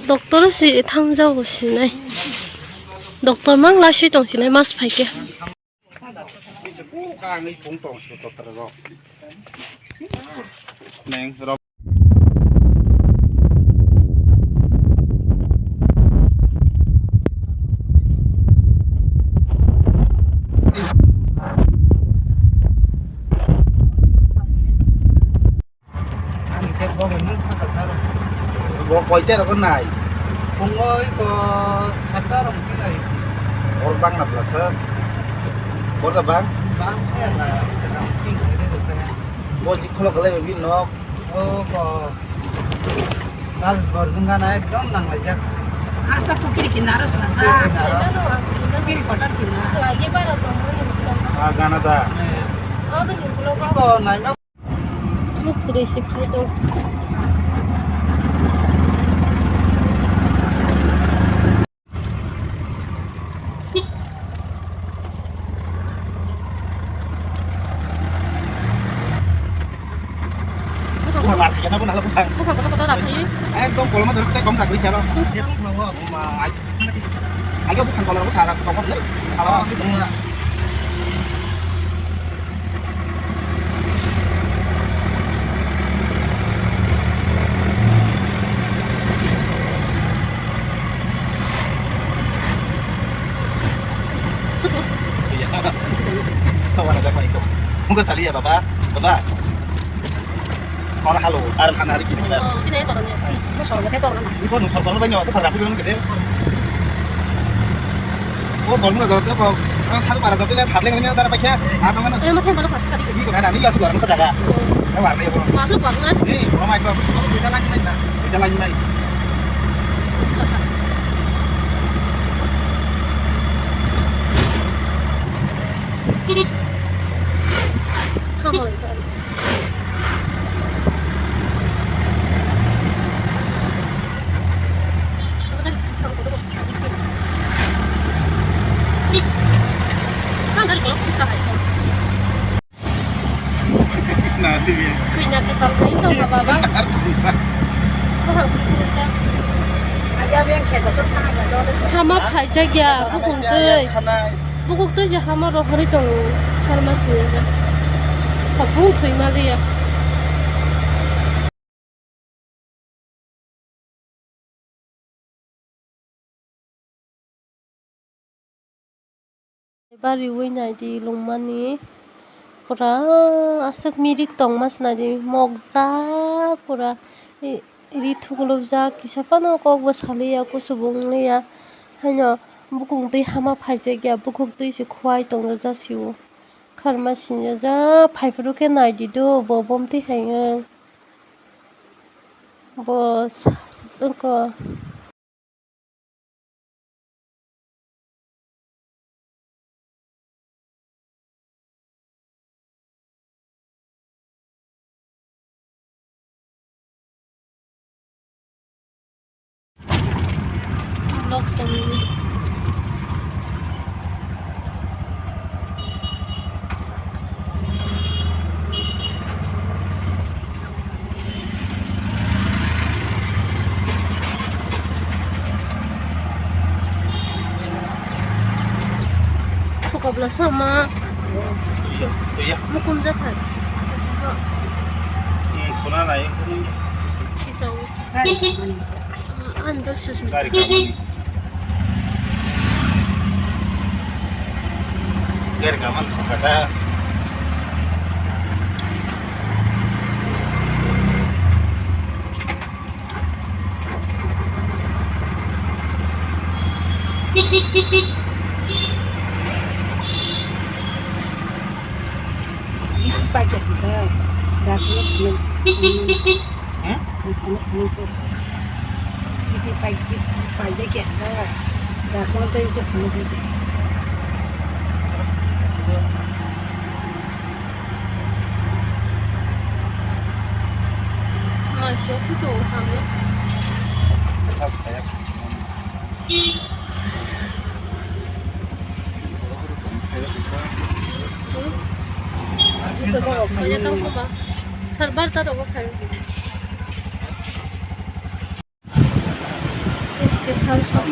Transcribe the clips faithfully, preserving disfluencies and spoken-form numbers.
Doctor si thangjago sinai. Doctor mang lasui tong sinai mas phaikhe. Bo koita rok nai. Phungo iko satta rok si nai. Or bang na pla sir. Bor da bang? Bang ya na. Bo ji kholo kale bi nok. O ko. Kal bor jung ga na ekdom nang lai jak. Asta pukiri kinaro sana sa. Pukiri kotor kinaro. Ah, gana da. Iko nai ma. Muktri si phai tong. Buphang kotor kotor da phai. Ekdom koloma dor tei kom kagri charo. Ekdom koloma. Ai, ai, buphang koloma sara kokot le. Sara. Iya. Kawan ada apa itu? Muka sali ya, Bapak? Bapak. Ora halo, ar hana hari kini. Oh, sini ya, tolong ya. Hai. Ini sorga saya tolong. Ini kok nusor tolong banyak, aku pada aku bilang gede. Oh, tolong ada apa? Ang selalu pada tapi lihat harga ini ada apa ya? Apa mana? Eh, macam mana kasih tadi? Ini kok ada, ini kasih orang ke jaga. Oh. Eh, warna ya, bro. Masuk kok, kan? Ini, bro, mai kok. Beda lagi, mai. Beda lagi, mai. Come on. Nah, dia. Kuina ke tol hai to baba. Bohang kuina. Hama phaijak ya, bukung twi. Bukuk twi se hama rohorwi tongo, pharmacy ni. Hapung thwi maliya. Bariwi naidi lungmani pura aswk mirik tongma se naidi mokjak pura. Ri thuklubjak kisa phano kokbo saliya, kuchubu wngliya. Haino bukung twi hama phaijakya, bukuk twi se khuai tongjak jasi o. Kharma sinjajak, phaiphuru khe naidi do, bo bomtwi hai wng. Bo sa-, sa-, wngkha. Vlog song. Thukabla sama. Iya. Mukum jakha. Hmm, khuna nai, khuna. Sisau. Andal susmi. Gari kaman. Gari kaman, kata. Packet ka, daklo. Hmm? Packet, packet ka, daklo tei. Maisio kutu hamya. Sir, bar ta rogo khai. Kesar sop.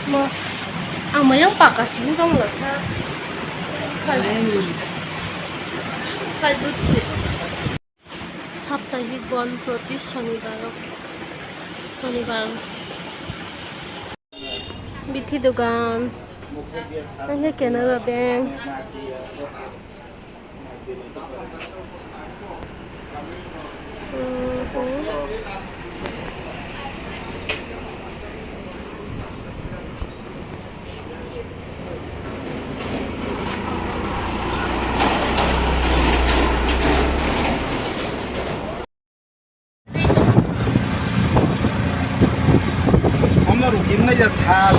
Mo, ang mayang paka sing tong lo sa. Phai, phai buchi. Saptahik bon proti shonibar, shonibar. Bithi dogan, tei Canara Bank. Omo rok gimnai ya sal.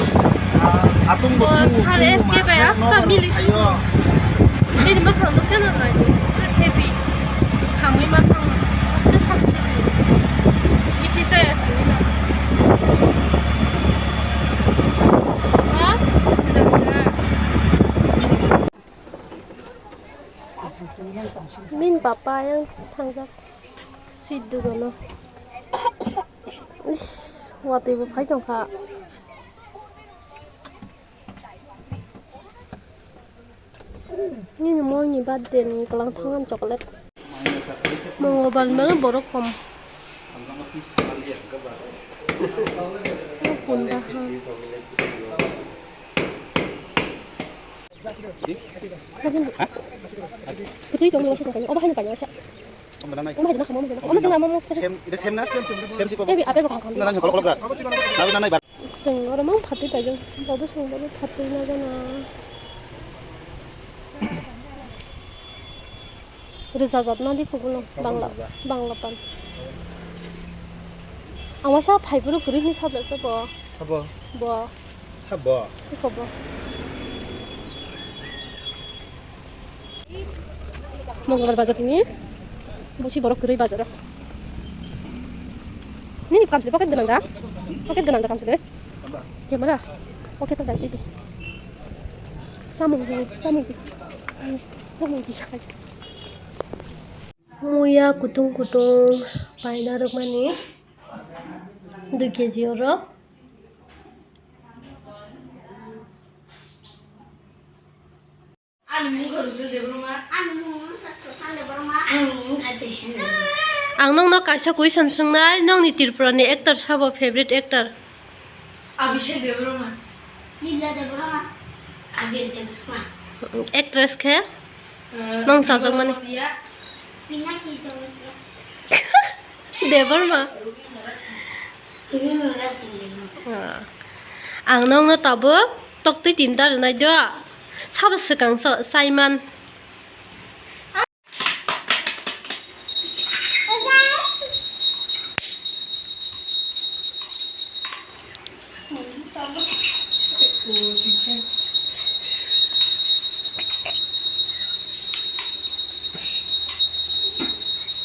Satung bo sal S K bai asta mili sugo. Bini bwkhang no keno nai. So happy. Hamwi ma thang. Aske sak suji. Iti saya sini na. Ha? Sedang ka. Min papa yang thangjak sweet dugano. Ish, watwi bo phai tongkha. Nini moi ni birthday ni kwlang thangan chocolate. Mongobar mel borok kom. Punda ha. Kwtwi tongmani waisa tongkha, obo haino paina waisa. Omo hai na kamo, omo hai na kamo, omo jwng amo, omo. Sem, ida sem na? Sem, sem, sem. Ebi apel bo kamo. Na, na, kolok, kolok da. Na, na, na, ba. Jwng oro mang phatwi paijak, bobo song bobo phatwi na gana. Rwchajak na di pugulo, Bangla, Bangla pan. Ang waisa phai phuru kwrwi hwnwi sablasa bo. Sabo. Bo. Sabo. Iko bo. Mongolbar bazar ni. Busi borok kwrwi bazaro. Nini kamsle pocket gwnang da? Pocket gwnang da kamsle? Camera. Pocket to dai di. Samung di, samung di. Samung di sakai. Muya kutung kutung paina rwkmani dui kg oro. Ani mung khe Rujil Debbarma. Ani mung khe Susan Debbarma. Ani mung khe Trishan Debbarma. Ang nokno kaisa question swngnai, nokni Tripura ni actor sabo favorite actor? Abhishek Debbarma. Lila Debbarma. Abir Debbarma. Actress khe? Eh, nong sajak mani. Pinaki Debbarma. Debbarma. Rubimara Singh Debbarma. Ah. Ang nokno tabuk toktwi tinta rwnai do. Sabo swkang so-, saiman.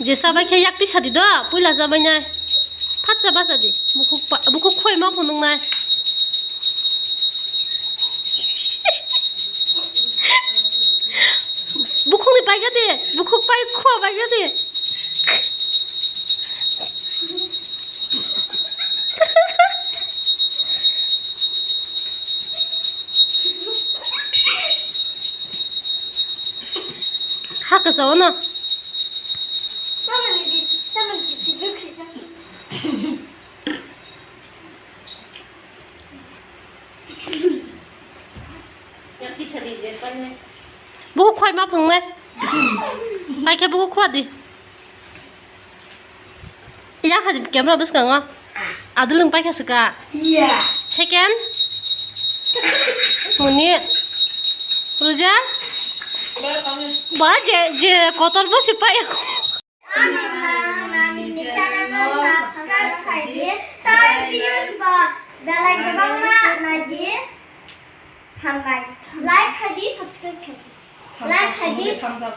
Je chabai khe yak twi sadi do, puila chabai nai. Phatsa bachadi, bukhuk pa-, bukhuk khoi ma phunuknai. Bukhukni paikha di, bukhuk pai khua paikha di. Ha kwchao no. Bukhuk khoi ma phungnai. Paikhe bukhuk khua di. Ya, ha, camera bwskango. Adulung paikha swka. Yes. Second. Muni. Ruja. Ba je, je kotor bo se pai. Ang nang nini channel no subscribe khai di, tai views ba belai kwbangma nai di. Hambai. Like khai di, subscribe khai di. Like khai di. Thumbs up.